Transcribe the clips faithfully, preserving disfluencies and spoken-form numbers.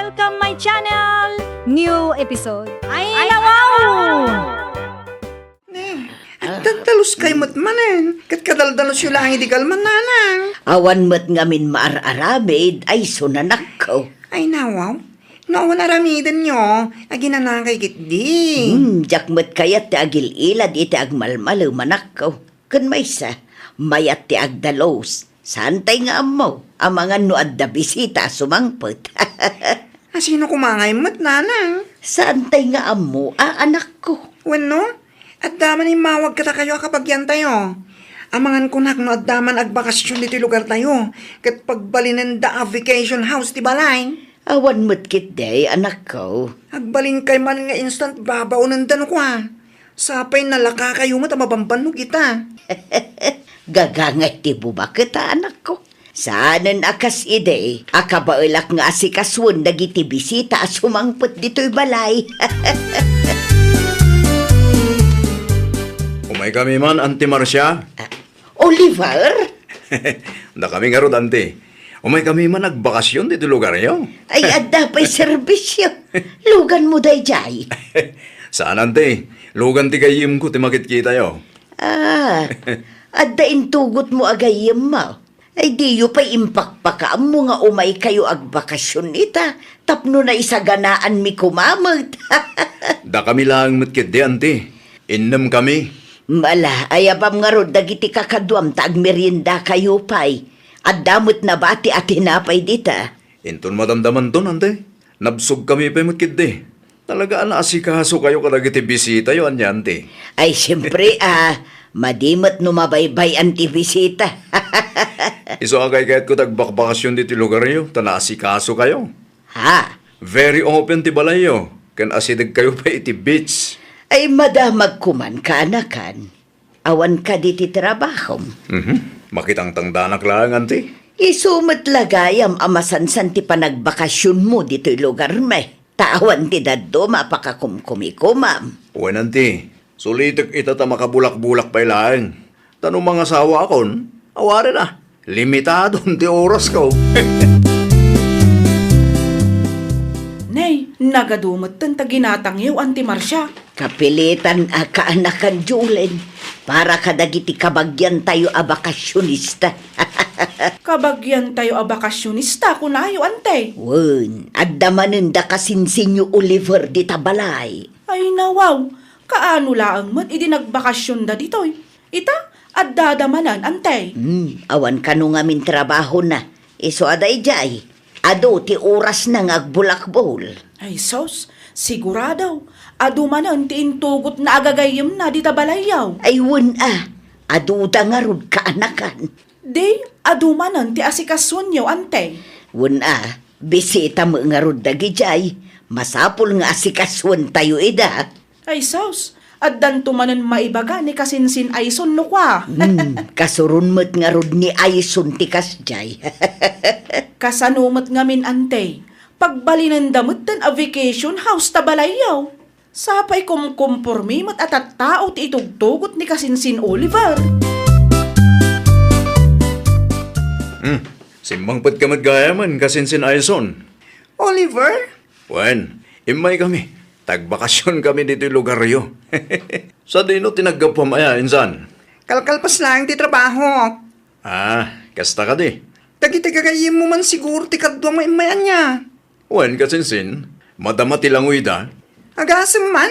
Welcome my channel! New episode. Ay, nawaw! Ne, agdaddalos kay met manen, ket kadaldalos yo laeng idi kalman, nanang. Awan met ngamin maar-aramid, ay isu, anakko. Ay, nawaw. No awan aramidenyo, aginanakay ketdi. Hmm, diak met kayat ti agil-ilad iti agmalmalem, anakko. Ken maysa, mayat ti agdalos. Saantay nga ammo, amangan no adda bisita a sumangpet. A, sino koma ngay met, nanang? Saantay nga ammo, a, anakko. Wenno, adda man immawag kadakayo a kabagiantayo. Amangan kunak no adda man agbakasyon ditoy lugartayo, ket pagbalinenda a vacation house ti balay. Awan met ketdi, anakko. Agbalinkay man nga instant babaonenda no kua. Sapay nalakakayo met a mabambannog ita. Gagangay ti bumaket, anakko. Saanen a kas idi a kabaelak nga asikasuen dagiti bisita a sumangpet ditoy balay. Umaykami man, Auntie Marcia. Ah, Oliver? Dakami ngarud, Auntie. Umaykami man agbakasyon ditoy lugaryo. Ay, adda pay serbisyo. Luganmo daydiay. Saan, Auntie. Lugan ti gayyemko ti makitkitayo. Ah, adda intugotmo a gayyemmo. Ay, diyo pay impakpakaammo nga umaykayo agbakasyon ita tapno naisaganaanmi koma met. Dakami laeng met ketdi, Auntie. Innemkami. Ala, ayabam ngarud dagiti kakaduam ta agmeriendakayo pay. Adda met nabati a tinapay dita. Inton madamdamanton, Auntie. Nabsogkami pay met ketdi. Talaga a naasikasokayo kadagiti bisitayo, ania, Auntie. Ay, siempre, ah, madi met no mabaybay-an ti bisita. Isu a kaykayatko ti agbakbakasyon ditoy lugaryo, ta naasikasokayo. Ha? Very open ti balayyo, ken asidegkayo pay iti beach. Ay, madamagko man, kaanakan. Awan kadi ti trabahom? Mhm. Makitangtangdanak laeng, Auntie. Isu met la gayam a masansan ti panagbakasionmo ditoy lugarmi. Ta awan ti dadduma a pakakumkumikumam. Wen, Auntie. Sulitek ita ta makabulakbulak pay laeng. Ta no mangasawaakon, awanen a, limitadon ti orasko. Nay, nagadu metten ta ginatangyo, Auntie Marcia. Kapilitan a kaanakan, Julen, para kadagiti kabagiantayo a bakasionista. Kabagiantayo a bakasionista, kunayo, Auntie? Wen, adda manen da kasinsinyo Oliver dita balay. Ay, nawaw, kaano laeng met idi nagbakasionda ditoy? Ita, addada manen, Auntie. Hmm, awan kano ngamin trabahona. Isu a daydiay, adu ti orasna nga agbulakbol. Ay sus, sigurado, adu manen ti intugotna a gagayyemna dita balayyo. Ay wen a, aduda ngarud kaanakan. Di, adu manen ti asikasoenyo, Auntie. Wen a, bisita met ngarud dagidiay. Masapul nga asikasoentayo ida. Ay sus, addanto manen maibaga ni kasinsin Ayson no kua. Hmm, kasuron met ngarud ni Ayson ti kasdiay. Kasano met ngamin, Auntie? Pagbalinenda metten a vacation house ta balayyo. Sapay kumkumpormi met a tattao ti itugtugot ni kasinsin Oliver. Hmm, simmangpetka met gayamen, kasinsin Ayson. Oliver? Wen, immaykami. Tagbakasionkami ditoy lugaryo. Sadino ti naggapuam aya, insan? Kalkalpas laeng ti trabahok. Ah, kasta kadi. Dagiti gagayyemmo man siguro ti kaduam nga immay ania? Wen, kasinsin, madama ti langoyda. Agasem man,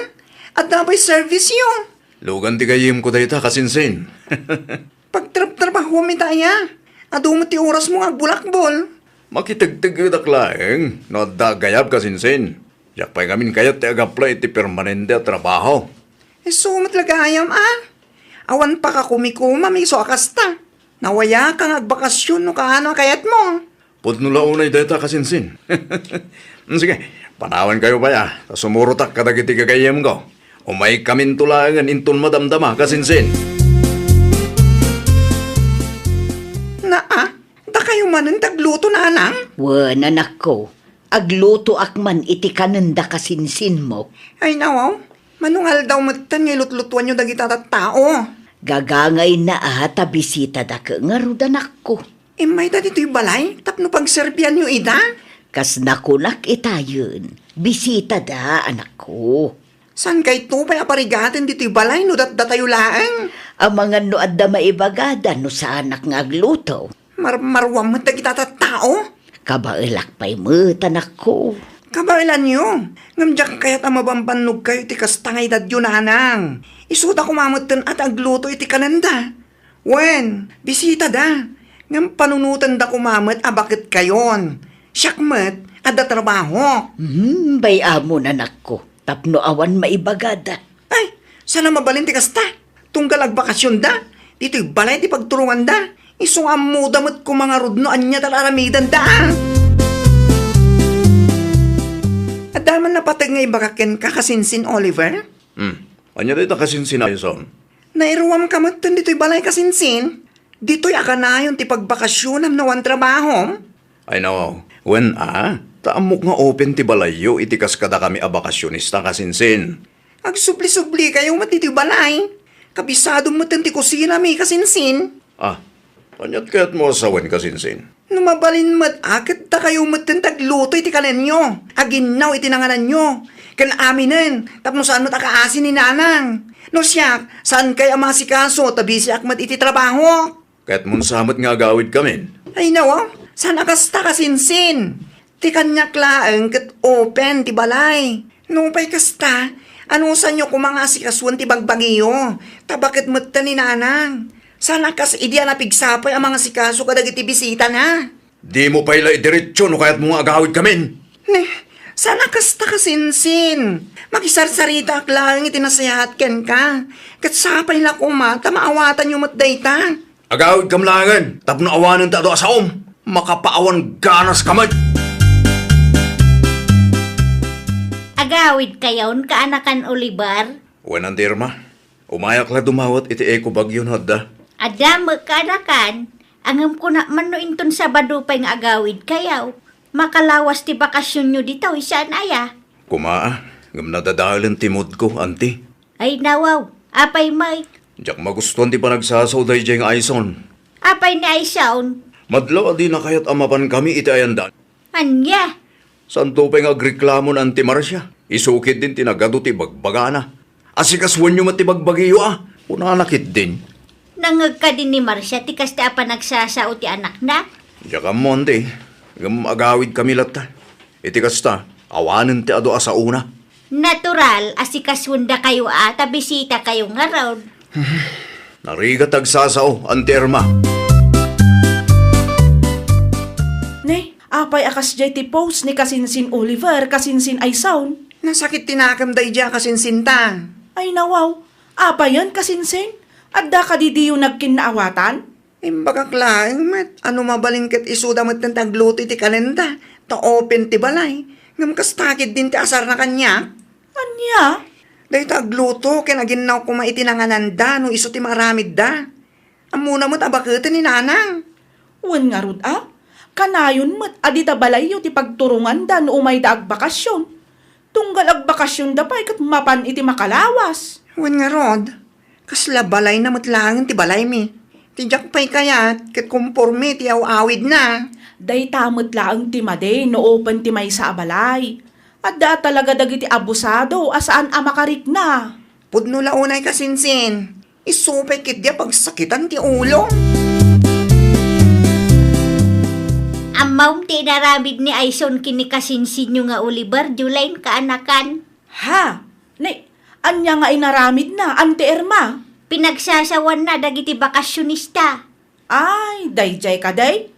adda pay servisyo. Lugan ti gayyemko dayta, kasinsin. Pagtrabtrabahuam ita aya. Adu met ti orasmo nga agbulakbol. Makitegtegedak laeng no adda gayab, kasinsin. Diak pay ngamin kayat ti agaplay iti permanente a trabaho. Isu met la gayam a. Awan pakakumikumam isu a kasta. Nawayaka nga agbakasyon no kaano a kayatmo. Pudno la unay dayta, kasinsin. Sige, panawankayo pay a, ta sumurotak kadagiti gagayyemko. Umaykaminto laengen inton madamdama, kasinsin. Naa, dakayo manen ti agluto, nanang? Wen, anakko, aglutoak man iti kanenda kasinsinmo. Ay, nawaw, mano nga aldaw metten nga ilutlutuanyo dagita tattao? Gagangayna a ta bisita dake ngarud, anakko. Immayda ditoy balay tapno pagserbianyo ida? Kas nakunak itayen, bisitada, anakko. Saan kayto pay a parigaten ditoy balay no datdatayo laeng? Amangan no adda maibagada no saanak nga agluto. Marmaruam met dagita tattao? Kabaelak pay met, anakko. Kabaelanyo, ngem diak kayat a mabambannogkayo iti kasta nga edadyo, nanang. Isuda koma metten a ti agluto iti kanenda. Wen, bisitada. Ngem panunotenda koma met a baketkayon. Siak met, adda trabahok. Hmm, bay-amon, anakko. Tapno awan maibagada. Ay, saan a mabalin ti kasta. Tunggal agbakasionda, ditoy balay ti pagturonganda. Isu nga ammoda met koma ngarud no ania ti ar-aramidenda, a. Adda man napateg nga ibagak kenka, kasinsin Oliver? Hmm. Ania dayta, kasinsin Aison? Nairuamka metten ditoy balay, kasinsin? Ditoy a kanayon ti pagbakasionam no awan trabahom? Ay, no. Wen a, ta ammok nga open ti balayyo iti kas kadakami a bakasionista, kasinsin. Agsubli-sublikayo met ditoy balay. Kabisadom metten ti kusinami, kasinsin. Ah, aniat kayatmo a sawen, kasinsin? No mabalin met a, ket dakayo metten ti agluto iti kanenyo, aginnaw iti nangananyo, ken aminen, tapno saan met a kaasi ni nanang. No siak, saankay a maasikaso ta bisiak met iti trabaho. Kayatmon sa met nga agawidkamin? Ay, nawaw, saan a kasta, kasinsin. Ti kaniak laeng ket open ti balay. Nupay kasta, anusanyo koma nga asikasuen ti bagbagiyo, ta baket metten ni nanang. Saan a kas idi a napigsapay a mangasikaso kadagiti bisitana. Dimo pay la idiretso no kayatmo nga agawidkamin. Ne, saan a kasta, kasinsin. Makisarsaritaak laeng iti nasayaat kenka. Ket sapay la koma ta maawatanyo met dayta. Agawidkam laengen tapno awanen ti adu a saom. Makapaawan ganaska met. Agawidkayon, kaanakan Oliver? Wen, Auntie Irma. Umayak la dumawat iti eco bagyo no adda. Adda met, kaanakan. Ngem kunak man no inton Sabado pay nga agawidkayo. Makalawas ti bakasionyo ditoy, saan aya? Koma, ngem nadadaelen ti moodko, Auntie. Ay, nawaw. Apay met? Diak magustuan ti panagsasao daydiay nga Aison. Apay ni Aison? Madlaw a dina kayat a mapankami iti ayandan. Ania? Saanto pay nga agreklamo ni Auntie Marcia. Isu ketdin ti nagadu ti bagbagana. Asikasuenyo met ti bagbagiyo a, kunana ketdin. Nangngeg kadi ni Marcia ti kasta a panagsasao ti anakna? Diak ammo, Auntie. Ngem agawidkami latta. Iti kasta, awanen ti adu a saona. Natural, asikasuendakayo a ta bisitakayo ngarud. Narigat ti agsasao, Auntie Irma. Ne, apay a kasdiay ti post ni kasinsin Oliver, kasinsin Aison? Nasakit ti nakem daydiay a kasinsinta. Ay, nawaw. Apayen, kasinsin? Adda kadi diyo nagkinnaawatan? Imbagak laeng met a no mabalin ket isuda metten ti agluto iti kanenda, ta open ti balay. Ngem kasta ketdin ti asarna kaniak. Ania? Dayta agluto ken aginnaw koma iti nangananda no isu ti maaramidda. Ammona met a baketen ni nanang. Wen ngarud a, kanayon met a dita balayyo ti pagturonganda no umayda agbakasion. Tunggal agbakasionda pay ket mapan iti makalawas. Wen ngarud, kasla balayna met laengen ti balaymi. Ti diak pay kayat ket komporme ti aw-awidna. Dayta met laeng ti madi no open ti maysa a balay. Adda a talaga dagiti abusado a saan a makarikna. Pudno la unay, kasinsin. Isu pay ketdi a pagsakitan ti ulo. Ammom ti inaramid ni Aison ken ni kasinsinyo nga Oliver, Julaine, kaanakan? Ha? Ni, ania nga inaramidna, Auntie Irma? Pinagsasawanna dagiti bakasionista. Ay, daydiay kadi?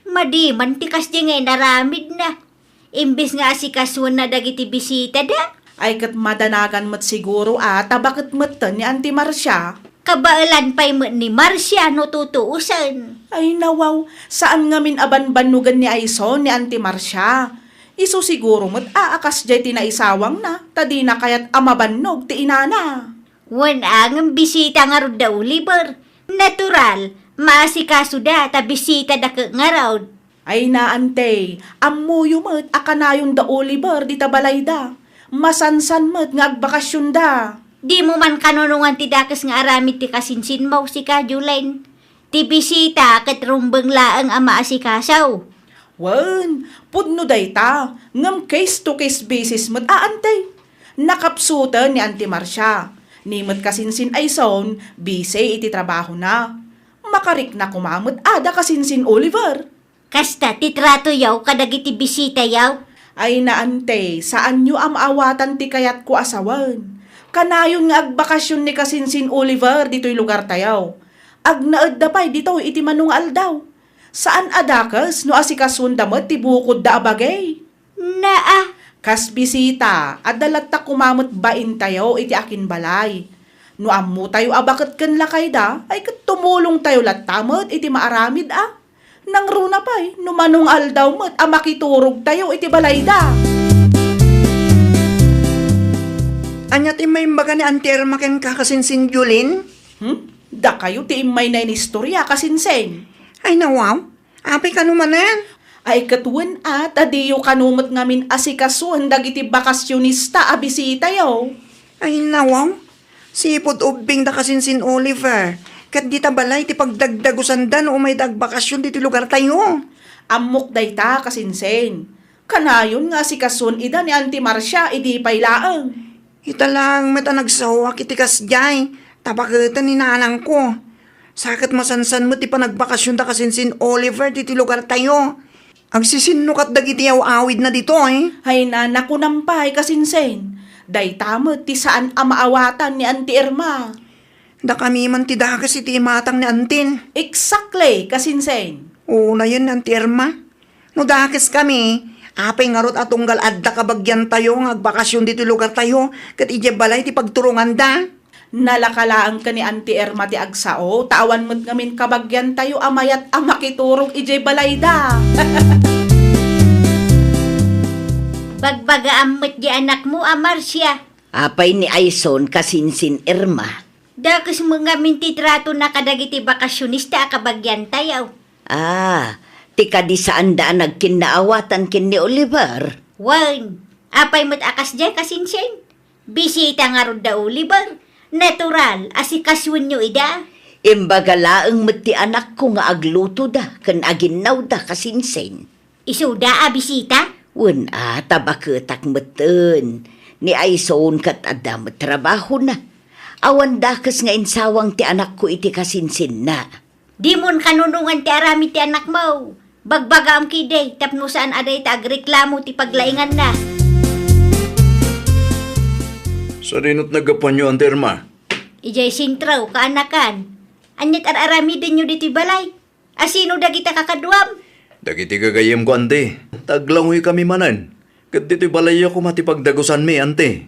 Madi man ti kasdi nga inaramidna. Imbes nga asikasuenna dagiti bisitada. Ay, ket madanagan met siguro a ta baket metten ni Auntie Marcia. Kabaelan pay met ni Marcia no tutuosen. Ay, nawaw, saan ngamin a banbannogen ni Aison ni Auntie Marcia. Isu siguro met a, a kasdiay ti naisawangna, ta dina kayat a mabannog ti inana. Wen a, ngem bisita ngarud da Oliver. Natural, maasikasoda ta bisitada ket ngarud. Ay, Auntie, ammoyo met a kanayon da Oliver dita balayda. Masansan met nga agbakasionda. Dimo man kanunongan ti dakes nga aramid ti kasinsinmo, sika, Julaine. Ti bisita ket rumbeng laeng a maasikaso. Wen, pudno dayta, ngem case to case basis met a, Ante. Nakapsuten ni Ante Marcia. Ni met kasinsin Aison, busy iti trabahona. Makarikna koma met a da kasinsin Oliver. Kasta ti tratoyo kadagiti bisitayo? Ay na, Ante, saanyo a maawatan ti kayatko a sawen. Kanayon nga agbakasyon ni kasinsin Oliver ditoy lugartayo. Agnaedda pay ditoy iti mano nga aldaw. Saan a dakes no asikasuenda met ti bukodda a bagay. Naa. Kas bisita, adda latta koma met baintayo iti akinbalay. No ammotayo a baket ken lakayda, ay ket tumulongtayo latta met iti maaramid a. Nangruna pay, no mano nga aldaw met a makiturogtayo iti balayda. Ania ti maimbag ni Auntie Irma kenka, kasinsin Jolene? Hmm? Dakayo ti immay na inistorya, kasinsin. Ay, nawaw. Apay kano manen? Ay, ket wen a, ta diyo kano met ngamin asikasuen dagiti bakasionista a bisitayo. Ay, nawaw. Sipud ubbing da kasinsin Oliver. Ket dita balay ti pagdagdagusanda no umayda agbakasion ditoy lugartayo. Ammok dayta, kasinsin. Kanayon nga asikasuen ida ni Auntie Marcia idi pay laeng. Ita laeng met a nagsaoak iti kasdiay, ta baketen ni nanangko. Sa ket masansan met ti panagbakasionda kasinsin Oliver ditoy lugartayo. Agsisinnukatda dagiti aw-awidna ditoy. Ay na, nakunam pay, kasinsin. Dayta met ti saan a maawatan ni Auntie Irma. Dakami man ti dakes iti imatang ni Auntie. Exactly, kasinsin. Unayen, Auntie Irma. No dakes kami, apay ngarud a tunggal adda kabagiantayo nga agbakasion ditoy lugartayo ket idiay balay ti pagturonganda? Nalaka laeng ken ni Auntie Irma ti agsao, ta awan met ngamin kabagiantayo a mayat a makiturog idiay balayda. Bagbagaam met di anakmo a Marcia. Apay ni Aison kasinsin Irma? Dakes met ngamin ti tratona kadagiti bakasionista a kabagiantayo. Ah, ti kadi saanda a nagkinnaawatan ken ni Oliver? Wen, apay met a kasdiay, kasinsin? Bisita ngarud da Oliver. Natural, asikasoenyo ida. Imbaga laeng met ti anakko nga aglutoda ken aginnawda, kasinsin. Isuda a bisita? Wen a, ta baketak metten. Ni Aison ket adda met trabahona. Awan dakes nga insawang ti anakko iti kasinsinna. Dimon kanunongan ti aramid ti anakmo. Bagbagaam ketdi tapno saan a dayta agreklamo ti paglainganna. Sadinot naggapuanyo, Auntie Irma? Idiay sentro, kaanakan. Aniat ar-aramidenyo ditoy balay? Asino dagita kakaduam? Dagiti gagayyemko, Auntie. Taglangoy kami manen. Ket ditoy balayyo koma ti pagdagusanmi, Auntie.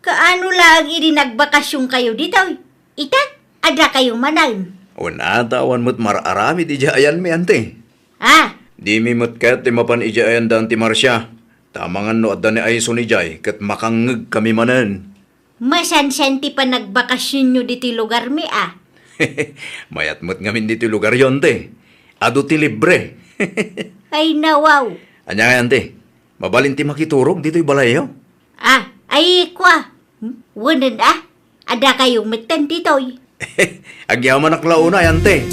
Kaano laeng idi nagbakasionkayo ditoy? Ita, adda kayo manen. Wen a, ta awan met mar-aramid idiay ayanmi, Auntie. Ah! Dimi met ket ti mapan idiay ayan da Auntie Marcia. Ta amangan no adda ni Aison idiay, ket makangngeg kami manen. Masansan ti panagbakasionyo ditoy lugarmi, a. Mayat met ngamin ditoy lugaryo, Auntie. Adu ti libre. Ay, nawaw. Ania ngay, Auntie? Mabalin ti makiturog ditoy balayyo? Ah, ay, kua. Hmm? Wenen, ah. Adda kayo metten ditoy. Agyamanak la unay, Auntie.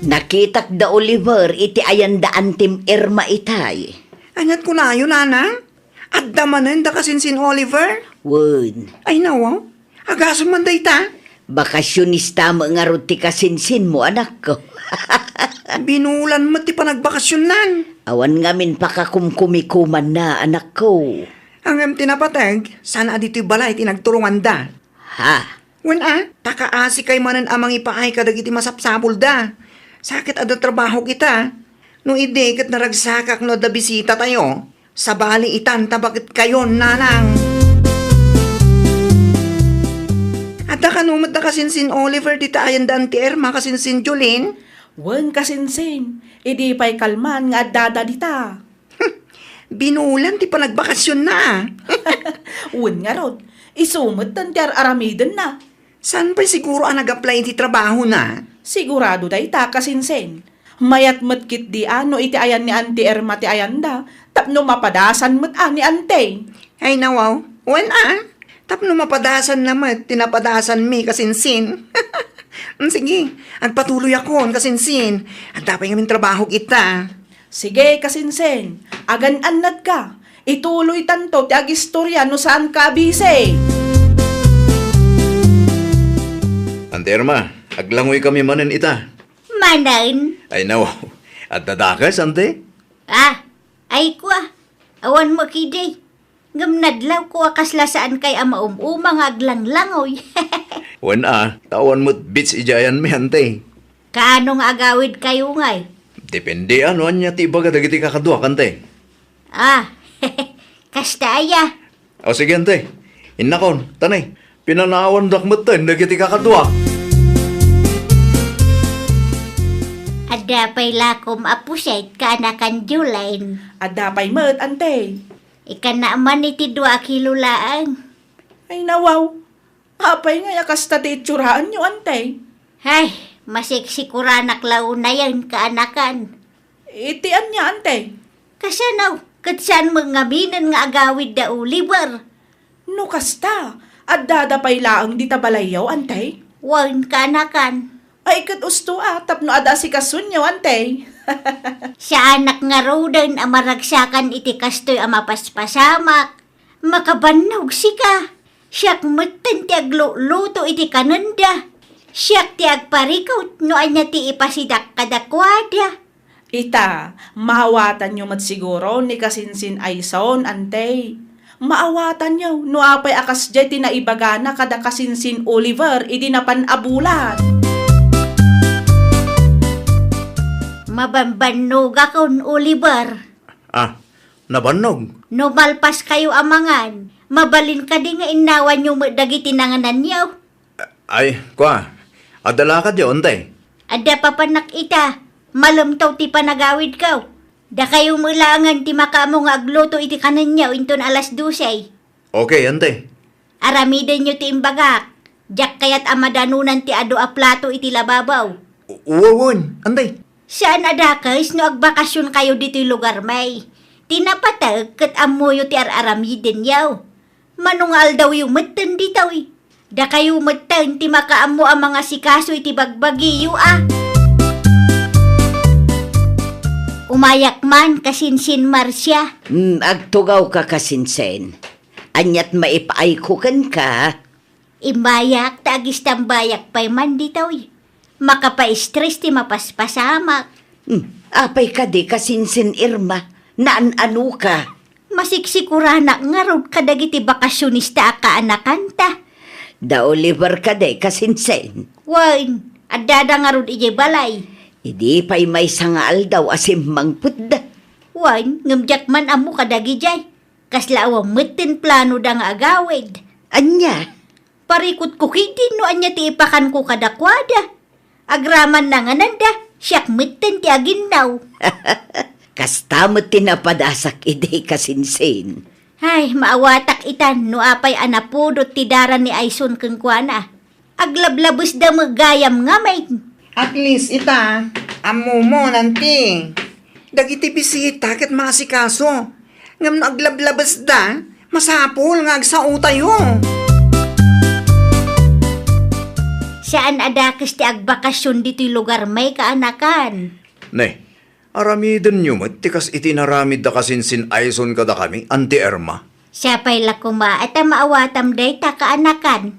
Nakitak da Oliver iti ayan da Antim Irma itay. Aniat kunayo, Nanang? Adda manen da kasinsin Oliver? Wen. Ay, nawaw. Agasem man dayta? Bakasionista met ngarud ti kasinsinmo, anakko. Binulan met ti panagbakasionnan. Awan ngamin pakakumkumikumanna, anakko. Ngem ti napateg, saan a ditoy balay ti nagturonganda. Ha? Wen a, ta kaasikay manen a mangipaay kadagiti masapsapulda. Sa ket adda trabahok ita. No idi ket naragsakak no adda bisitatayo. Sabali itan ta baket kayon, Nanang. Adda kano met da kasinsin Oliver dita ayan da Auntie Irma, kasinsin Jolene? Wen, kasinsin. Idi pay kalman nga addada dita. Binulan ti panagbakasionna, a. Wen ngarud, isu metten ti ar-aramidenna. Saan pay siguro a nag-apply iti trabahona? Sigurado dayta, kasinsin. Mayat met ketdi a no iti ayan ni Auntie Irma ti ayanda, tapno mapadasan met a ni Auntie. Ay, nawaw. Wen a, tapno mapadasanna met ti napadasanmi, kasinsin. Mm, sige, agpatuloyakon, kasinsin. Adda pay ngamin trabahok ita. Sige, kasinsin. Agan-annadka. Ituloytanto ti agistorya no saanka a bisi. Ante Irma, aglangoy kami manen ita. Manen? Ay, nawaw. Adda dakes, ante? Ah, ay kua. Awan mo kidi. Ngem nadlawko a kasla saankay a maum-uma nga aglanglangoy. Wen a, ta awan met beach idiay ayanmi, ante. Kaano nga agawidkayo ngay? Depende a no ania ti ibaga dagiti kakaduak, ante. Ah, kasta aya. O sige, ante. Innakon, tani, pinanawandak metten dagiti kakaduak. Adda pay lakom a puset, kaanakan Julain? Adda pay met, ante. Ikana man iti dua a kilo laeng. Ay, nawaw. Apay ngay a kasta ti itsuraanyo, ante? Hay, masiksikuranak la unayen, kaanakan. Iti ania, ante? Kasano, ket saan met ngaminen nga agawid da Oliver? No kasta, addada pay laeng dita balayyo, ante? Wen, kaanakan. Ay, ket usto a, tapno adda asikasuenyo, ante. Saanak ngaruden a maragsakan iti kastoy a mapaspasamak. Makabannog sika. Siak metten ti agluto iti kanenda. Siak ti agparikut no ania ti ipasidak kadakuada. Ita, maawatanyo met siguro ni kasinsin Ayson, ante. Maawatanyo no apay a kasdiay ti naibagana kada kasinsin Oliver idi napan a bulan. Mabambannogakon, Oliver. Ah, nabannog? No malpaskayo a mangan, mabalin kadi nga innawanyo met dagiti nangananyo? Ay, kua, adda lakadyo, ante? Adda papanak ita, malemtaw ti panagawidko. Dakayo met laengen ti makaammo nga agluto iti kanenyo inton alas dose. Okay, ante. Aramidenyo ti imbagak. Diak kayat a madanonan ti adu a plato iti lababaw. U-, uwawen, ante. Saan a dakes no agbakasionkayo ditoy lugarmi. Ti napateg ket ammoyo ti ar-aramidenyo. Mano nga aldawyo metten ditoy? Dakayo metten ti makaammo a mangasikaso iti bagbagiyo a. Umayak man, kasinsin Marcia. Hmm, agtugawka, kasinsin. Aniat maipaayko kenka? Imbayak ta agistambayak pay man ditoy. Makapaistres ti mapaspasamak. Hmm, apay kadi, kasinsin Irma? Naan-anoka? Masiksikuranak ngarud kadagiti bakasionista a kaanakanta. Da Oliver kadi, kasinsin? Wen, addada ngarud idiay balay. Idi pay maysa nga aldaw a simmangpetda. Wen, ngem diak man ammo kadagijay. Kasla awan metten planoda nga agawid. Ania? Parikutko ketdi no ania ti ipakanko kadakuada. Agraman nangananda, siak metten ti aginnaw. Kasta met ti napadasak idi, kasinsin. Ay, maawatak itan no apay a napudot ti dara ni Ayson kenkuana. Aglablabesda met gayam ngamin. At least ita, ammomon, anti. Dagiti bisita ket maasikaso. Ngem no aglablabesda, masapul nga agsaotayo. Saan a dakes ti agbakasion ditoy lugarmi, kaanakan. Ne, aramidenyo met ti kas iti inaramid da kasinsin Ayson kadakami, Anti Irma. Siapay la koma a ta maawatam dayta, kaanakan.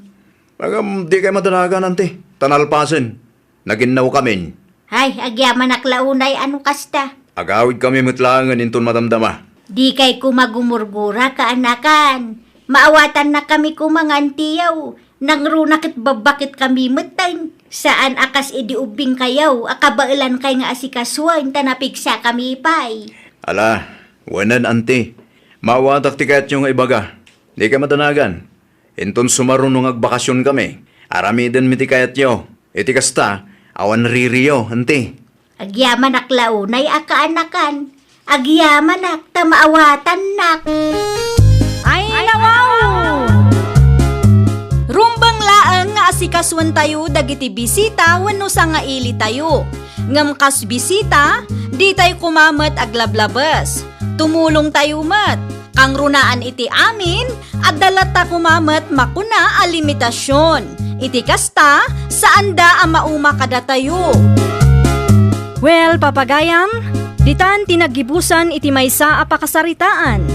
Ngem dikay madanagan, anti, ta nalpasen. Naginnawkamin. Hay, agyamanak la unay a no kasta. Agawidkami met laengen inton madamdama. Dikay koma gumurgura, kaanakan. Maawatannakami koma nga antiyo. Nangruna ket babbaketkami metten. Saan a kas idi ubbingkayo a kabaelankay nga asikasuen ta napigsakami pay. Ala, wenen, anti. Maawatak ti kayatyo nga ibaga. Dikay madanagan. Inton sumaruno nga agbakasionkami, aramidenmi ti kayatyo. Iti kasta, awan ririyo, anti. Agyamanak la unay a kaanakan. Agyamanak ta maawatannak. Ay, nawaw! Rumbeng laeng nga asikasuentayo dagiti bisita wenno sangailitayo. Ngem kas bisita, ditay koma met aglablabes. Tumulongtayo met. Kangrunaan iti amin, adda latta koma met makuna a limitasion. Iti kasta, saanda a mauma kadatayo. Well, papagayam, ditan ti naggibusan iti maysa a pakasaritaan.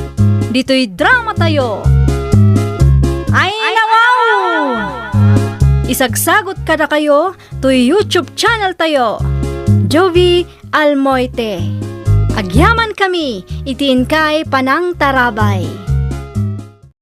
Ditoy dramatayo. Ay, nawaw! Isagsagot kadakayo toy YouTube channel tayo, Jovie Almoite. Agyaman kami iti inkay panangtarabay.